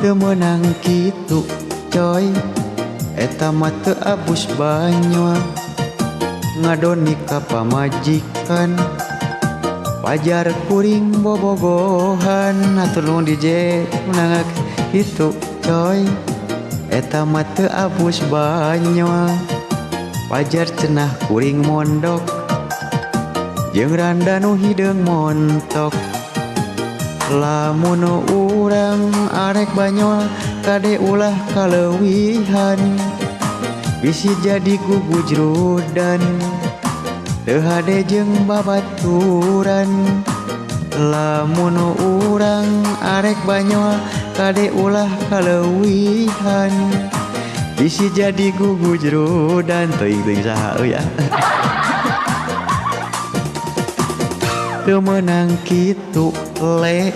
Teu meunang kitu coy, eta mah teu abus banyol. Ngadoni ka pamajikan, pajar kuring bobogohan. Hatur nuhun DJ menang kitu coy, eta mah teu abus banyol. Pajar cenah kuring mondok jeung randa nu hideung montok. Lamun urang arek banyol, kade ulah kaleuwihan, bisi jadi gugujrudan, teu hade jeung babaturan. Lamun urang arek banyol, kade ulah kaleuwihan, bisi jadi gugujrudan. Teuing teuing saha euy ah. Teu meunang kitu le.